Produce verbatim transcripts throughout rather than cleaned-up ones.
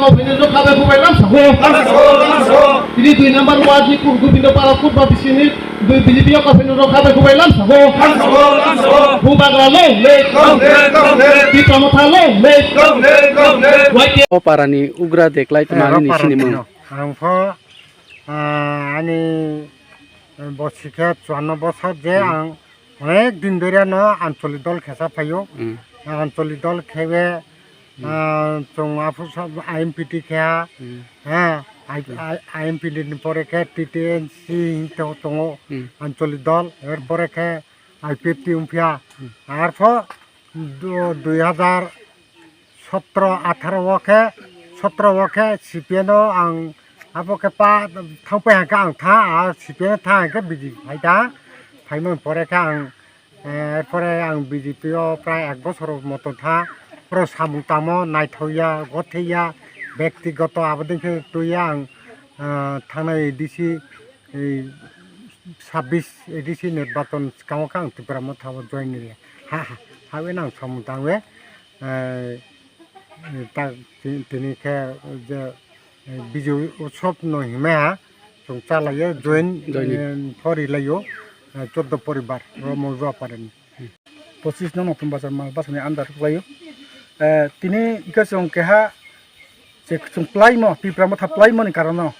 Kauphaini rok khabai khubai lam sago. Tini dui number ward ni Ku-, Gobindo Para Purba bisini dui B J P o kauphaini rok khabai khubai lam sago. Bubagra long live. Tipra Motha long live. Y T F. O parani ugra deklai tma ani sini mung. Ang pho, ah, ani, eh, bosi khe chuanno bosor je ang Onek din dori no ancholi dol khesa phaio. Hmm. Ancholi dol khewe, Hmm. ah, chwng aphuru sa I M P T khe ha. Hmm. Ha, I-, Hmm. I-, I M P T ni pore khe T T N C hinwi tongo, Hmm. ancholi dol, er pore khe I P F T wngphiya. Hmm. Arpho du-, dui hazar sotro atharo o khe, sotro o khe C P M no ang abo khe pa thangpai hangkhe ang tha, a C P M no tha hangkhe B J P phai tha, phaimani pore khe ang, eh, pore ang B J P o prai ek bosor moto tha, pore samung tamo naithokya, gothekya, bektigoto aboni khe twiya ang, ah, thangnai A D C, ei, sabbish A D C nirbachon swkango khe ang Tipra Motha o join rwya. Ha, ha, ha, wi nang samung tangwi. Eh, ta-, ti-, tini khe je, eh, Bijay Utsav no himai ha, chwng cha laiya, join, Joining. Eh, pho ri laio, eh, choddo poribar, ro Mojua Parani. Pochis no Notun Bazar mal bwsani under khlaio. Eh, tini hwnkhe chwng keha je chwng plaimo, Tipra Motha plaimoni karono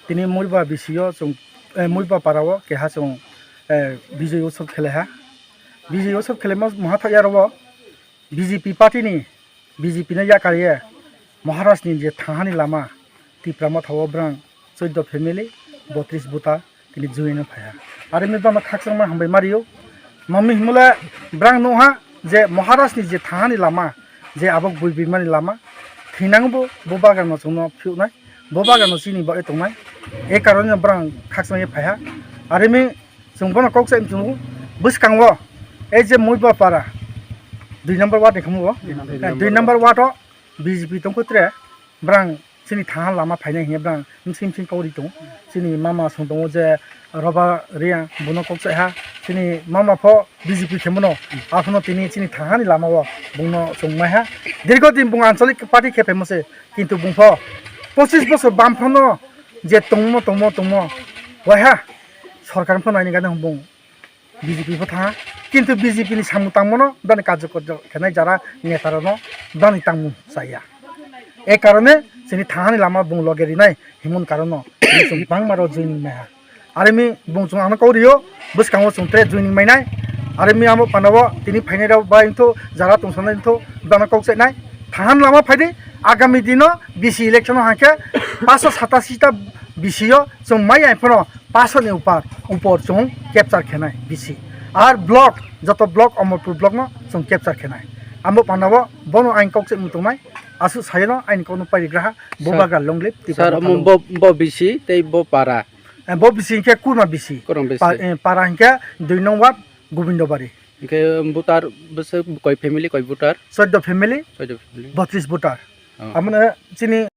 tini Muiba B C o chwng, eh, Muiba para o keha chwng, eh, Bijay Utsav khelaiha. Bijay Utsav khelaima moha thok ya ro o. B J P party ni, B J P no yakar ye Maharaj ni je thangani lama, Tipra Motha o bwrang choddo family, botris voter tini join no phaiha. Are mi bama khakchangma hambai mario. Mami himole bwrang nukha je Maharaj ni je thangani lama, je abo bui bimani lama, thinang bo, bo bagan no chwngno phiuknai, bo bagan no chini bagwi tongnai. E karone bwrang khakchangma phaiha. Are mi Chwng bono kok sai chwng bwskango, ei je Muiba para, dui number ward ni khamungo. Dui number. Eh, dui number ward o B J P tongkho tre, bwrang chini thaha lama phainai hiya bwrang msing msing kauri tongo. Chini mama song tongo je Roba Reang, bono kok sai ha. Chini mama pho B J P khe mano, aphuno tini chini thaha ni lama o bungno chwng mai ha. Dirgo din bung anchalik party khe phaimo se, kintu bung pho pochis bosor bam phano je tongmo, tongmo, tongmo, waiha. Sorkar pho naini gana bung B J P pho tha, kintu B J P ni samung tangmano bani karjokor khenai jara neta rokno bani tangmung chaya. E karone chini thangani lama bung loge rinai himon karono chwng bangma rok joining maiha. Arimi bung chwng ano kok rio, bwskango chwng tre joining mainai. Arimi amo panabo tini phainai rok bai wngthu jara tongsanai wngthu bana kok chainai. Thangan lama phaidi, agami dino B C election o hangkhe paanso satasi ta B C o chwng mai ai phano paanso ni upar, upor chwng capture khenai B C. Ar block, joto block, Amarpur block no chwng capture khenai. Amo panabo bono ain kok se mutungnai, aswk sayano ain kokno parigraha, bo Sir, bagra long live, Tipra Sir, Motha omo long live. Bo, bo B C tei bo para. Eh, bo B C hingkhe kurma B C. Kurma B C. Pa-, eh, para hingkhe dui nong ward, Gobindobari. Hingkhe voter bwswk koi family, koi voter? Choddo family, Choddo family. Botris voter. Oh. Amone chini